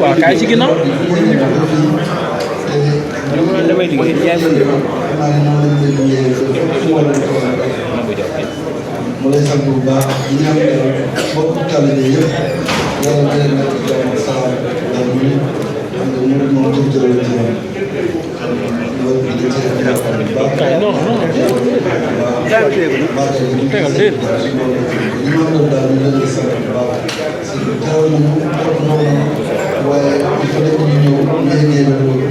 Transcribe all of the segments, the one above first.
Wah, kayak sih gini. Damay liggéey yaay mo mu lay sant bu baax di ñaan mbokku taalibe yëpp yàlla na leen nekk jàmm ak salaam ndax ñu xam nga mu moom jëm jëral ci moom loolu di ci non non tegal déet ñu mën doon daal ñu leen di sant bu baax si teewal nañu topp noonu waaye il faut que ñu ñëw ñu liggéey na loolu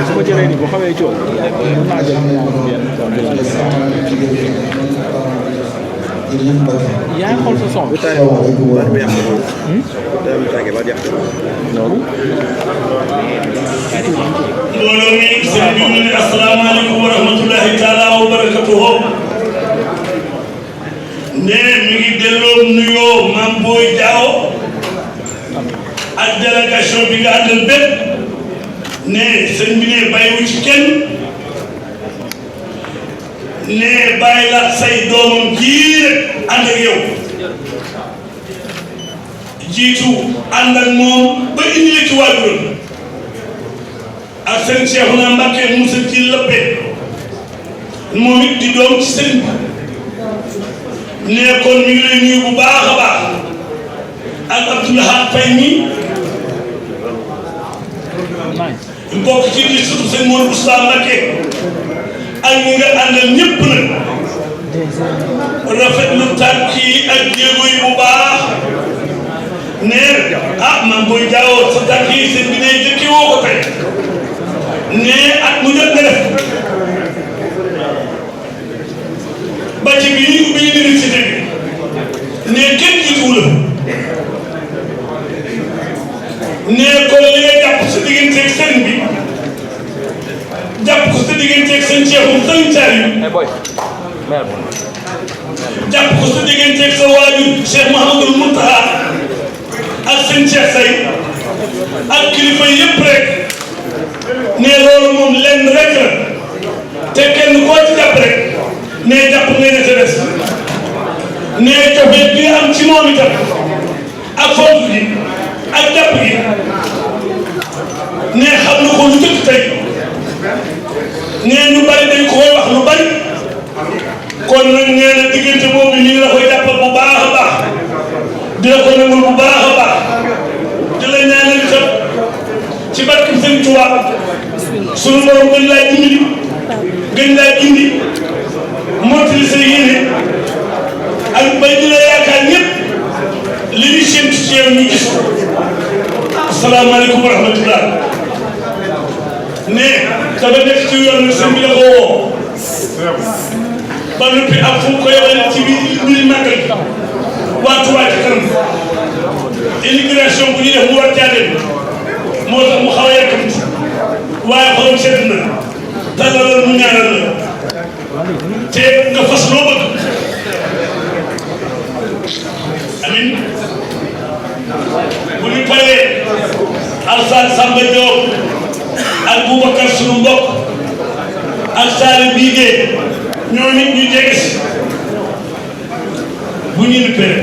su ma jëlee ni boo xamee coow mën naa jël yaa ngi xool sa son bi. loolu. mbooloo mi sëñ bi mu ne asalaamaaleykum wa rahmatulahi taala wa barakatuhu. ne mi ngi delloo nuyoo Mame Boye Diao ak délégation bi nga àndal bépp. ne sëñ bi ne bàyyiwu ci kenn. ne bàyyi la say doomam jii rek ànd ak yow jiitu ànd ak moom ba indi la ci waajuram ak sëñ Cheikhouna Mbacké Moussa ci lëppe moom it di doom ci sëñ bi ne kon mi ngi lay nuyu bu baax a baax ak Abdoulaye Faye mi mbokk ci di surtout sëñ Modou Moustapha Mbacké ak ñi nga àndal ñëpp nag rafetlu tànk yi ak jéego yi bu baax nee ah Mame Boye Diao sa tànk yi seen bi ne jëkki woo ko tey nee at mu jot nga def ba ci bi ñu ubbi université bi nee kenn jiituwu la nee kon li nga jàpp sa digganteeg sëriñ bi jàpp ko sa digganteeg seen ceexum sëriñ Saliou jàpp ko sa digganteeg sa waajur Cheikh Mouhamadou Mountakha ak seen Cheikh Say ak kilifa yëpp rek ne loolu moom lenn rek la te kenn koo ci jàpp rek ne jàpp nga ne sa des ne cofee bi nga am ci moom itam ak fonk gi ak jàpp gi ne xam na ko lu jëkk tey nee ñu bari dañ ko koy wax lu bari kon nag nee na diggante boobu ñu ngi la koy jàppal bu baax a baax di la ko nangul bu baax a baax di la ñaanal itam ci barke Sëñ Tuubaa sunu borom gën laa dimbali gën laa indi mottali sa yéene ak bay di la yaakaar ñëpp li ñu séntu ci yow ñu gis ko asalaamaaleykum wa rahmatullah ne dafa nekk ci yoon bi sëñ bi la ko woo ba noppi ak fu mu ko yore ci biir mbiri màggal gi waa Touba Ca Kanam immigration bu ñuy def mu war caa dem moo tax mu xaw a yàkkamti waaye xolam sedd na tàllalal mu ñaanal la te nga fas loo bëgg amin bu ñu paree Alassane Samba Diop ak Boubacar sunu mbokk ak Sall Bigué ñoo nit ñu jege si bu ñu nuppee